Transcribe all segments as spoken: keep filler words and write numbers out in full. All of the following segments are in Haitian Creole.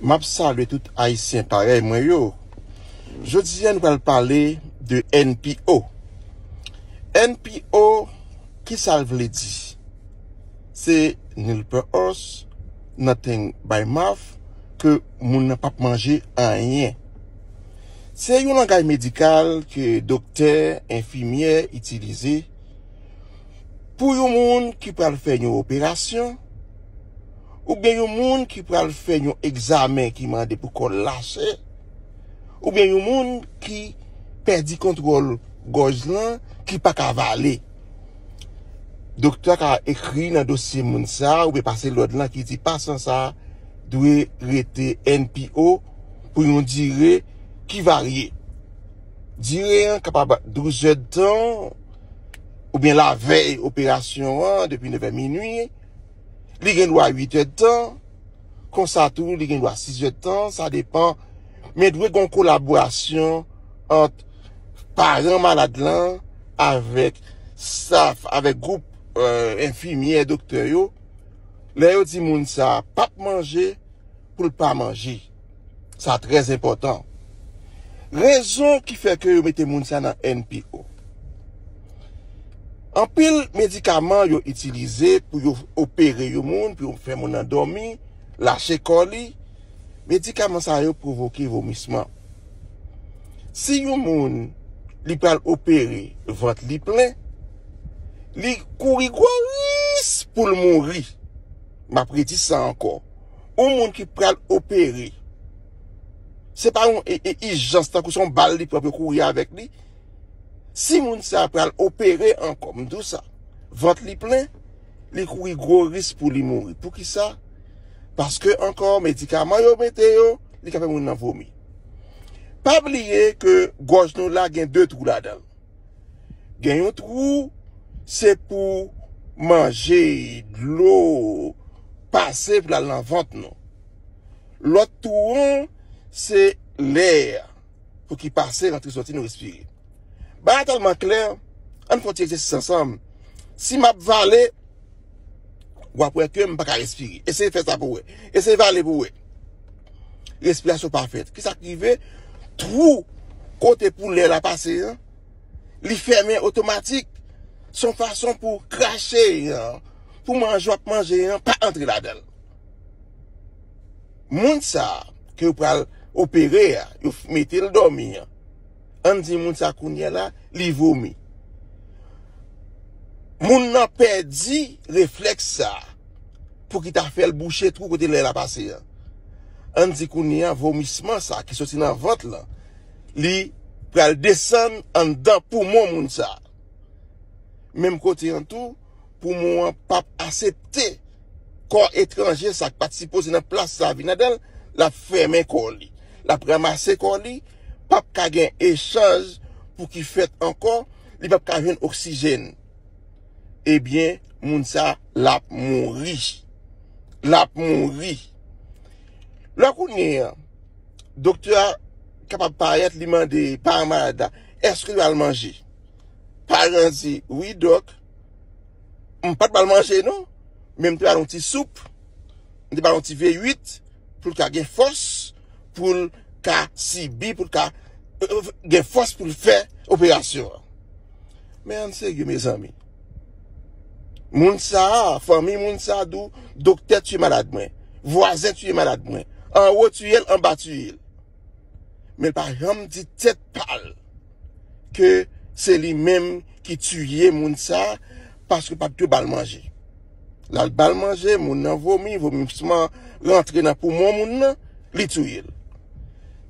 M ap salye tout Ayisyen parèy mwen yo. Jodi a, nou pral pale de N P O. N P O, ki sa l vle di? Se nil per os, nothing by mouth, ke moun nan p ap manje anyen. Se yon langaj medikal ke doktè, enfimyè itilize pou yon moun ki pral fè yon operasyon, oubyen yon moun ki pral fè yon egzamen ki mande pou kò l lache, oubyen yon moun ki pèdi kontwòl gòj lan, ki pa ka vale. Doktè a ka ekri nan dosye moun sa a, oubyen pase lòd lan ki di pasyan sa a dwe rete N P O pou yon dire ki varye. Dire an kapab douz èdtan, oubyen lavèy operasyon an, depi nevè minwi. Li gen dwa uit èdtan, konsa tou, li gen dwa sis èdtan, sa depan. Men dwe gen yon kolaborasyon ant paran malad lan avèk staff, avèk gwoup, euh, enfimyè, doktè yo. Lè yo di moun sa p ap manje, pou l pa manje. Sa trè enpòtan. Rezon ki fè ke yo mete moun sa nan N P O. Anpil medikaman yo itilize pou yo opere yon moun, pou yo fè moun nan dòmi, lache kò li. Medikaman sa yo pwovoke vomisman. Si yon moun li pral opere, vant li plen, li kouri gwo ris pou l mouri. M ap redi sa ankò. Yon moun ki pral opere, se pa yon e, e, ijans tankou se yon bal li pran pou yo kouri avèk li. Si moun sa pral opere ankò, m di w sa, vant li plen, li kouri gwo ris pou li mouri. Poukisa? Paske ankò, medikaman yo mete yo, li ka fè moun nan vomi. Pa bliye ke gòj nou la gen de twou ladan l. Gen yon twou, se pou manje, dlo, pase pou l al nan vant nou. Lòt twou an, se lè pou ki pase, rantre, soti, nou respire. Bagay tèlman klè, ann fè yon ti egzèsis ansanm. Si m ap vale, w ap wè ke m pa ka respire. Eseye fè sa pou w wè. Eseye vale pou w wè. Respirasyon pa fèt. Kisa k rive? Twou kote pou lè la pase an, li fèmen otomatik. Se yon fason pou krache an, pou manje w ap manje an, pa antre ladan l. Moun sa a, ke yo pral opere a, yo f-, mete l dòmi an. Ann di moun sa kounye a la, li vomi. Moun nan pèdi reflèks sa a, pou ki ta fè l bouche twou kote lè la pase an. Ann di kounye a, vomisman sa a ki soti nan vant lan, li pral desann anndan poumon moun sa a. Menm kote an tou, poumon an p ap asepte kò etranje sa k pa t sipoze nan plas sa vin ladan l, l ap fèmen kò li. L ap ranmase kò li, p ap ka gen echanj pou ki fèt ankò, li p ap ka jwenn oksijèn. Ebyen, moun sa, l ap mouri. L ap mouri. Lè kounye a, doktè a kapab parèt, li mande paran malad la, èske l al manje? Paran di, wi, dòk, m pa t pral manje, non, men m te ba l yon ti soup, m te ba l yon ti V uit, pou l ka gen fòs, pou l ka sibi, pou l ka, euh, gen fòs pou l fè operasyon an. Men ann serye, mezanmi. Moun sa a, fanmi moun sa a di w, doktè tiye malad mwen, vwazen tiye malad mwen, anwo tiye l, anba tiye l. Men l pa janm di tèt pa l ke se li menm ki tiye moun sa a paske pa t dwe ba l manje. L al ba l manje, moun nan vomi, vomisman rantre nan poumon moun nan, li touye l.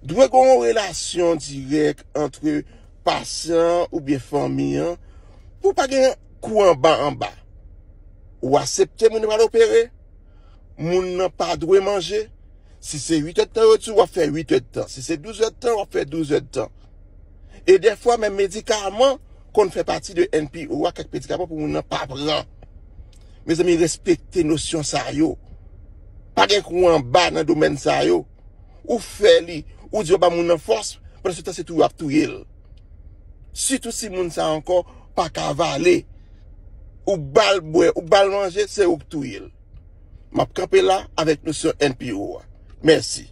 Dwe gen yon relasyon dirèk ant pasyan an oubyen fanmi an pou pa gen kou anba anba. Ou aksepte moun nan pral opere, moun nan pa dwe manje. Si se uit èdtan yo di w, w ap fè uit èdtan. Si se douz èdtan, w ap fè douz èdtan. E dèfwa, menm medikaman konn fè pati de N P O a, kèk medikaman pou moun nan pa pran. Mezanmi, respekte nosyon sa yo. Pa gen kou anba nan domèn sa yo. Ou fè li, ou di w ap ba moun nan fòs, pandan se tan se touye w ap touye l. Sitou si moun sa ankò pa ka vale. Ou ba l bwè, ou ba l manje, se ou k touye l. M ap kanpe la avèk nosyon N P O a. Mèsi.